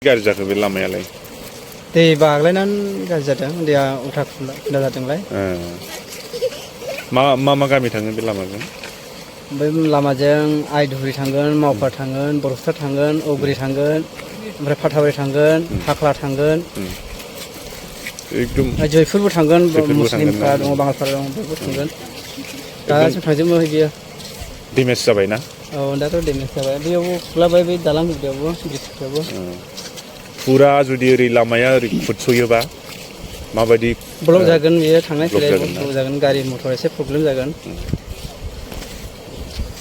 गाज्रि जाखो बे लामायालाय? दै बाग्लायनानै गाज्रि जादों, दैया उल्था खुल्था जादोंलाय। मा गामि थाङो बे लामाजों? बे लामाजों आइधुब्रि थांगोन, मावफा थांगोन, बर'स्था थांगोन, औब्रि थांगोन, ओमफ्राय फाथाबारि थांगोन, फाख्ला थांगोन, एकदम जयपुरबो थांगोन, जयपुरबो थांगोन मुस्लिमफ्रा दङ, बाङालिफ्रा दङ, बयबो थांगोन। दासिम थांजोबनो बियो। डेमेज जाबायना? औ दाथ' डेमेज जाबाय। बैयावबो खुलाबाय, बै दालां गिदिरावबो, ब्रिजफ्रावबो। फुरा जुदि ओरै लामाया ओरै खुरस'योबा माबायदि ब्लक जागोन बियो, थांलाय फैलाय ब्लक ब्लक जागोन, गारि मटर एसे प्रब्लेम जागोन।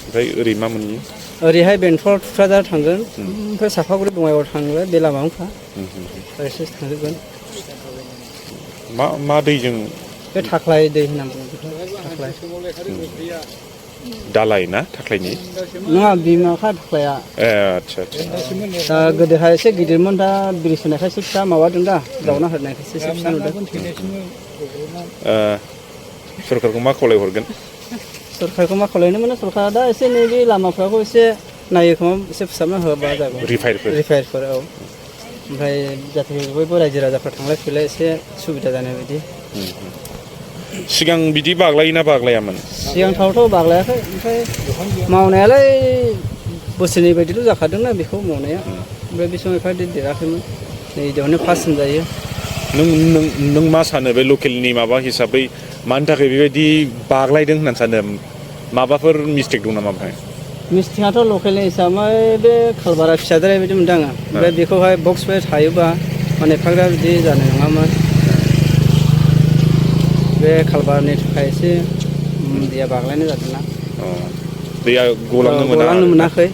ओमफ्राय ओरै मा मोनहैयो? ओरैहाय बेंटल थुक्राझार थांगोन, ओमफ्राय सापागुरि बङाइगाव थांगोन, बे लामायावनोखा। ओरैसो थांजोबगोन। मा दैजों? बे थाख्लाय दै होनना बुङो बेखौ, थाख्लाय। दालाय ना थाख्लायनि? नङा, बिमाखा थाख्लाया। आच्छा। दा गोदोहाय एसे गिदिरमोन, दा ब्रिज होनायखायसो फिसा माबादों दा, जावना होनायखायसो एसे फिसा नुदों। सरकारखौ मा खावलायहरगोन? सरकारखौ मा खावलायनो, माने सरकारा दा एसे नैबे लामाफ्राखौ एसे नायो खोमा, एसे फोसाबना होबा जागौ। रिफायारफोर, औ। ओमफ्राय जाहाथे बयबो रायजो राजाफ्रा थांलाय फैलाय एसे सुबिदा जानाय बायदि। सिगां बिदि बाग्लायोना बाग्लायामोन? सिगांथावथ' बाग्लायाखै, ओमफ्राय मावनायालाय बोसोरनै बायदिल' जाखादोंना बेखौ मावनाया, ओमफ्राय बे समाव एफा देराखैमोन। नै बेयावनो फार्स्ट होनजायो। नों मा सानो बे लकेलनि माबा हिसाबै मानि थाखाय बेबायदि बाग्लायदों होननानै सानो? माबाफोर मिस्टेक दं नामा बेहाय? मिस्टेकआथ' लकेलनि हिसाबै बे खालबारा फिसाद्राय बायदि मोनदों आङो। ओमफ्राय बेखौहाय बक्सफोर थायोबा माने एफाग्राब बिदि जानाय नङामोन। बे खालबारनि थाखाय एसे दैया बाग्लायनाय जादोंना। दैया गलांनो मोना गलांनो आरोना? मोनाखै।